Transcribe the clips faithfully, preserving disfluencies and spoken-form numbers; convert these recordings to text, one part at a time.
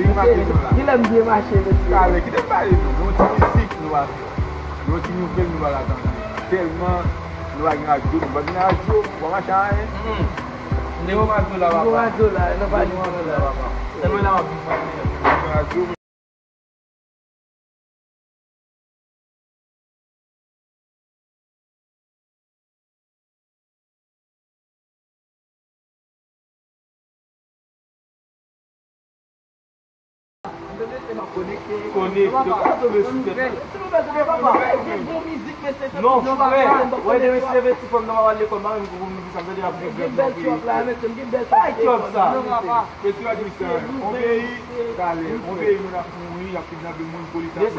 Kilè m byen mache, mesye? Talè, kite m pale nou. Yon ti mizik nou va fè. Yon ti nouvèl nou va tande. Tèlman nou pa gen radyo, nou pa gen radyo, nou pa mache anyen. Mm. Nou pa gen radyo la, papa. Nou pa gen radyo la, nou pa gen radyo la, papa. Sèlman la, papa. Nou pa gen radyo. Konekte. Konekte. Pa tonbe sou tèt. Non, frè. Wè, demen se leve ti fanm nan pa al lekòl, pa menm pou mizik, sa vle di ap gen grèv nan peyi. Bay twòp sa. Mesye a di sa, on peyi, talè, on peyi moun ap mouri, y ap kidnape moun, polis ap mouri.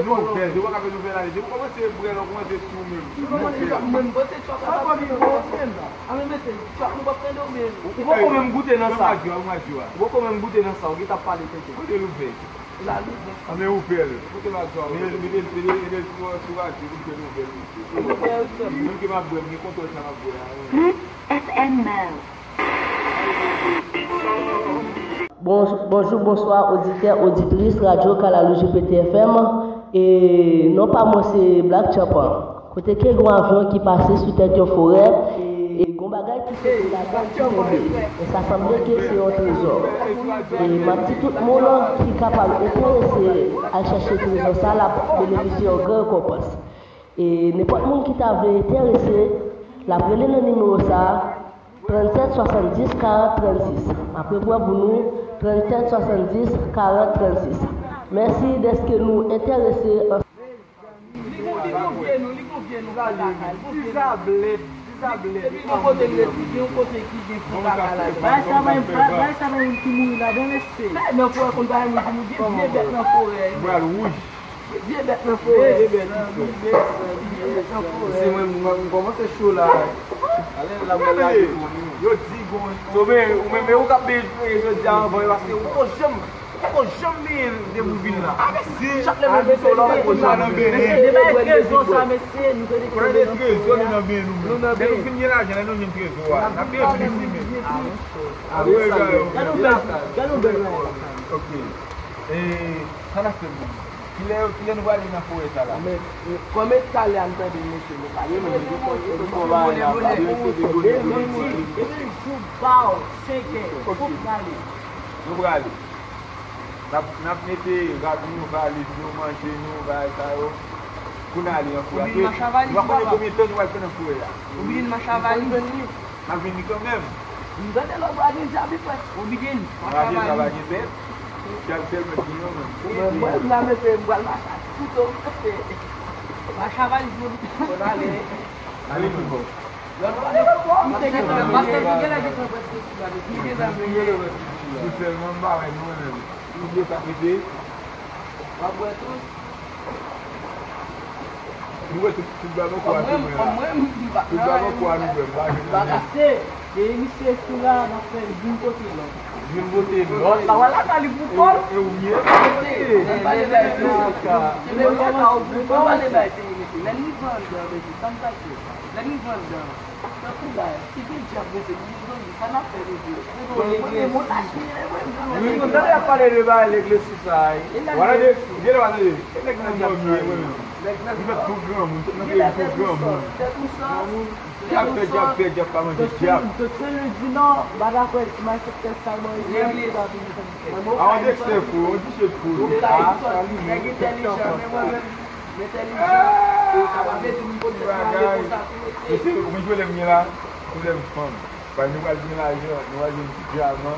Nouvèl, yo pa ka fè nouvèl ale. Depi w kòmanse brè la, w kòmanse sou menm. Ou poko menm goute nan sa. Ou poko menm goute nan sa, ou gentan ap pale tenten. Kote nouvèl? Anben ouvè l. Kote m ap di w? Mete l, mete l, mete l sou, sou radyo pou l fè nouvèl, mesye. Menm ke m ap bwè, m gen kontwòl sa m ap bwè a. F M L. Bon, bonjou, bonswa, oditè, oditris Radyo Kalalou G P T F M. E non pa mwen se Black Champan. Kote ke gon avyon ki pase sou tèt yon forè, e gon bagay ki soti ladan ki tonbe. E sa sanble ke se yon trezò. E m ap di tout moun ki kapab enterese al chèche trezò sa, l ap benefisye yon gran rekonpans. E nenpòt moun ki ta vle enterese, l ap rele nan nimewo sa, trannsèt swasanndis karant trannsis. M ap repran pou nou, trannsèt swasanndis karant trannsis. Mèsi dèske nou enterese an. Li gon, li gon vye non, li gon vye non, kaka, li gon vye non. Ti zablèt, ti zablèt. Epi gon kote l ret, li gen yon kote ki gen fon kaka ladan. Bay sa bay, bay, bay sa bay moun ki mouri ladan, mesye. Nan forè konn bay moun ki mouri, gen vye bèt nan forè. Bral wouj. Vye bèt nan forè. Vye bèt, vye bèt nan forè. Se mwen, mwen, mwen kòmanse cho la. Ale, la, mwen lage pou nou. Yo di gon. Tobe, ou menm, ou k ap benyen jodi a anvan yo, paske ou poko janm, ou poko janm benyen depi w vin la. Chak lè mwen vin sou la, ou poko janm benyen. Mesye, depi trezò sa, mesye, nou te dekouvri trezò nou nan benyen nou menm. Lè nou fin gen lajan, lè nou jwenn trezò a, n ap benyen plis li menm. Gade yon bèl, gade yon bèl bagay. Ok. E, sa n ap fè menm? Kilè, kilè nou prale nan forè sa la? Men, kòm e talè a n tande mesye nou pale, men nou gen pòz, nou gen pòz, demen jou ba w senkè, fòk prale. Nou prale. N ap, n ap mete rad nou, valiz nou, manje nou, bagay sa yo. Pou n ale nan forè. Nou pa konnen konbyen tan nou pral fè nan forè a. Ou bliye n mache a valiz. N ap vini kanmenm. M tande lòt bò a gen djab wi frè. Ou bliye n mache a valiz. Gen djab, gen bèt. Djab tèlman gen yo menm. Mwen, mwen la mesye, m pral mache ak kouto mesye. Mache a valiz, mwen. Fò n ale. Ale pi fò. Lòt bò a gen fò. Misye gen tan, pastè gen lè gen tan prèske sou la depi. Misye gen tan prèske sou la. Nou sèlman m pa wè nou menm. Misye pa pete. W ap wè tou. Nou wè tout, tout bab ankò a tou mwen la. Tout bab ankò a nou wè, m pa jwenn anyen. Depi misye sou la, n ap fè vin pote lòt. Vin pote lòt. Sa wè la ka li pou kò l. E ou ye? Lè n rive anndan, mesye, sa n pase? Lè n rive anndan, tankou la, si gen djab, mesye, nou bezwen sa n ap fè, mesye. Wi, nou tande y ap pale de bagay leglesi sa a, wi. W a tande, gen lè w a tande, e nèg nan djab sa yo, wi. Nou fè tout granmoun, tout nan peyi, tout granmoun. Djab fè djab, fè djab, pa manje djab. Dòk Sen Lwi di non, m pa dakò, malfektè sa, mwen, legliz. A, on dèkstè fou, on diche fou. Nèg entèlijan, men mwen menm, m entèlijan. Sa pa vle di m pote bagay konsa tou, mesye. Mesye, ou konn pwoblèm m gen la? Pwoblèm fanm. Paske nou pral gen lajan, nou pral gen ti dyaman.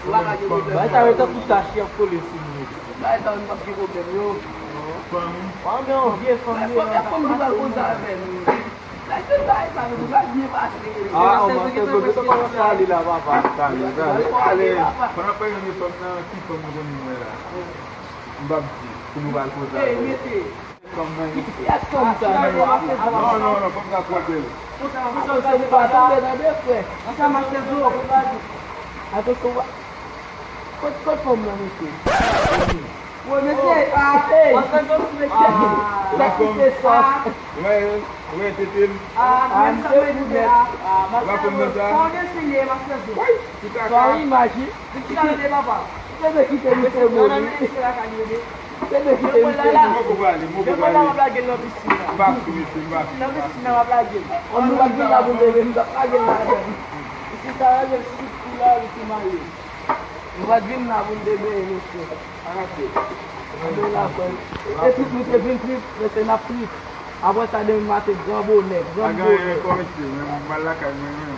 Bagay sa yo tankou tach y ap kole sou nou. Bagay sa yo nou p ap gen pwoblèm yo. Fanm. W ap gen yon vye fanm. Fòk fòm nou pral koze avè nou. Lè se bagay sa yo, nou pral byen pase. Ah, oh, Mastè Zo, gentan kòmanse ale la, papa. Talè, talè. Pandan fè yon fanm nan, ki fanm nou konn mwen la? M p ap di, pou nou pral koze avè. Fanm nan, wi. Yès, fanm sa. Non, non, non, fanm sa twò bèl. Konsa, konsa, se pa sa. Tande, tande, frè. Konsa, Mastè Zo. Atansyon, wa-, kot, kot fanm nan, mesye? Wè, mesye, ah, hey. Mastè Zo, mesye. Sa ki se sa? Wè, wè, tete m. Ah, men sa mwen di la. Ah, Mastè Zo. Sa w eseye, Mastè Zo. Wi, tout a ka. Sa w imajine. Li ki la rete, papa? Tebe kite misye mouri. Tebe kite misye mouri. Mwen poko prale, mwen poko prale. M pa fou, mesye, m pa fou, m pa fou. An nou pa t vin la pou n te benyen, nou t ap lage l ladan. Isi sa rele sik pou lari ki maye. Nou pa t vin la pou n te benyen, mesye. Ann nou la, frè. E tout nou te vin trip, mesye, n ap trip. Apre sa, demen maten, gran bonè, gran bonè. Pa gen anyen ankò, mesye, men m al lakay mwen, men.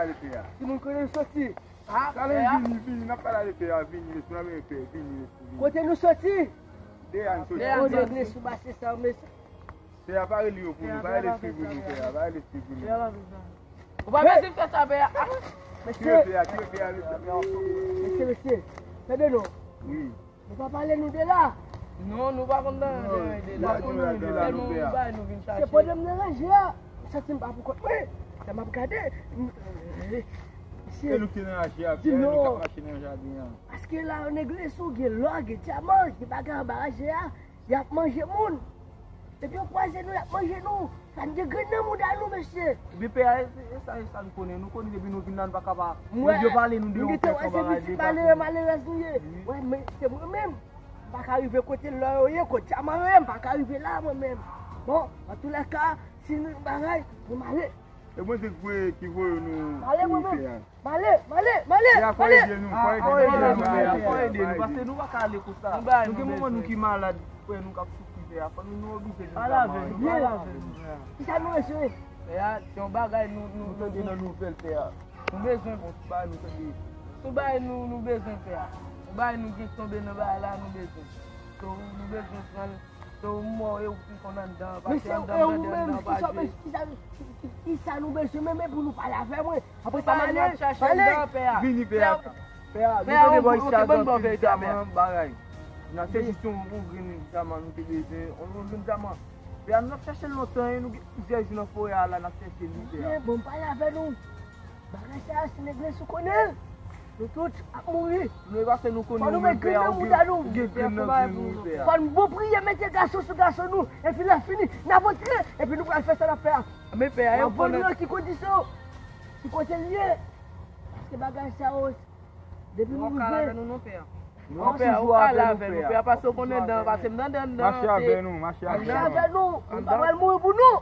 pale de pè a. Si moun konnen nou soti. Talè vini, vini, n ap pale de pè a, vini, mesye, n ap pè, vini, mesye, vini. Kote nou soti? Deyà n soti. Deyà n soti. Sou base sa, mesye. Pè a, pa rele yo pou nou, pa rele espri pou nou, pè a, pa rele espri pou nou. Ou pa bezwen fè sa, pè a. Ki yo pè a, ki yo pè a, mesye? Mesye, mesye, tande non. Wi. Nou pa pale nou de la. Non, nou pa konn nan de la. Nou pa konn nan de la, nou pè a. Se pwoblèm nan ranje a. M santi m pa pou kont mwen. Sa m ap gade. Mesye, e nou ki te nan ranje a, pè a, nou k ap mache nan jaden an. Paske la, yo neglije sou, gen lò, gen dyaman, gen bagay anba ranje a. Y ap manje moun. Depi yo kwaze nou, y ap manje nou. Sa n gen grenn nan mouda nou, mesye. Ebyen, pè a, e, e sa, e sa n konnen. Nou konnen depi nou vin la, n pa ka pa. Mwen, yo pale nou de yon pèp anba ranje. Malere, malerèz nou ye. Wè, men se mwen menm. M pa ka rive kote lò yo ye, kote dyaman yo ye, m pa ka rive la, mwen menm. Bon, antoulèka, si nou bagay, nou male. E mwen se ki voye nou. Male, mwen menm. Male, male, male, male. Fò ede nou, fò ede nou, fò ede nou, paske nou pa ka ale konsa. Nou gen manman nou ki malad, frè nou k ap soufri, pè a. Fò nou, nou oblije vin pale avè nou, pale avè nou, pè a. Kisa nou bezwen? Pè a, se yon bagay nou, nou, nou tande nan nouvèl, pè a. Nou bezwen bon ti bagay nou tande. Sou bagay nou, nou bezwen, pè a. Yon bagay nou gen k tonbe nan bagay la, nou bezwen. So, nou bezwen pran l. So, mò e ou ki konn anndan, paske anndan m tande anndan pa jwe. Kisa, kisa nou bezwen menm pou nou pale avè mwen? Apre sa, m ale, m ale. Vini, pè a. Pè a, nou te bò isi a, anpil dyaman, bagay. Nan se jis yon, yon grenn dyaman nou te bezwen, yon, yon grenn dyaman. Pè a, nou ap chèche l lontan, e nou gen plizyè jou nan forè a la, n ap chèche li, pè a. Bon, m pale avè nou. Bagay sa a, si nèg Lensou konnen l, nou tout ap mouri. Nou pase nou konnen ou menm, pè a, ou gen, ou gen grenn nan grenn ou, pè a. Fò n bon priye, mete gason sou gason nou, epi lè fini, n ap antre, epi nou pral fè sa n ap fè a. Men pè a, yo konnen ki kondisyon, ki kote l ye. Paske bagay sa yo, depi nou rive. Non, pè a, ou ka la avè nou, pè a, paske ou konnen dan, paske m nan dan, dan, mache avè nou, mache avè nou. Nou pa pral mouri pou nou.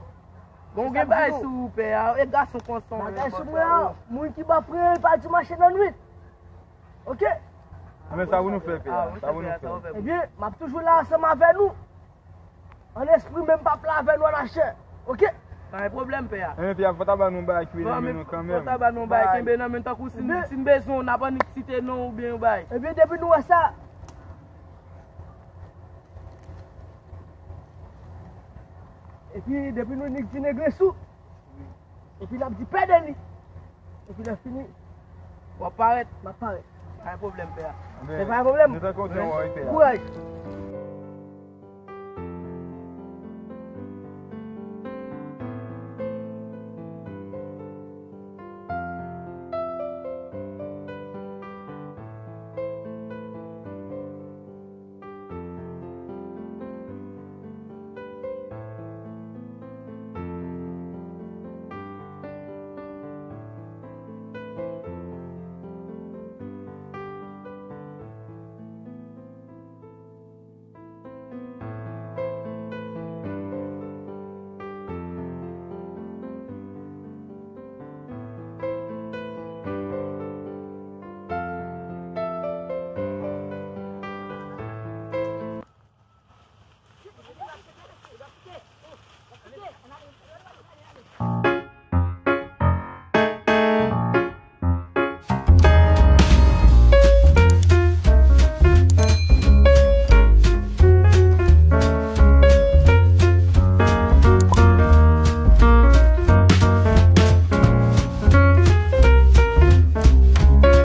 Bon, gen bagay sou ou, pè a, e gason konsa. Bagay sou mwen an, moun ki ba pran l pa di mache nan nwit. Oke? Men sa pou nou fè, pè a, sa pou nou fè. Ebyen, m ap toujou la ansanm avè nou. An espri, men m p ap la avè nou an lachè. Oke? Pa gen pwoblèm, pè a. Ebyen, pè a, fò ta ba nou bagay ki rele nou kanmenm. Fò ta ba nou bagay, kenbe nan men tankou si n, si n bezwen w, n ap annik site non w oubyen yon bagay. Ebyen, depi nou wè sa, epi depi nou nik di nèg Lensou, epi n ap di pè de li. Epi lè fini, w ap parèt. M ap parèt. Pa gen pwoblèm, pè a. Se pa gen pwoblèm. Nou te kontan wè w, pè a. Kouraj.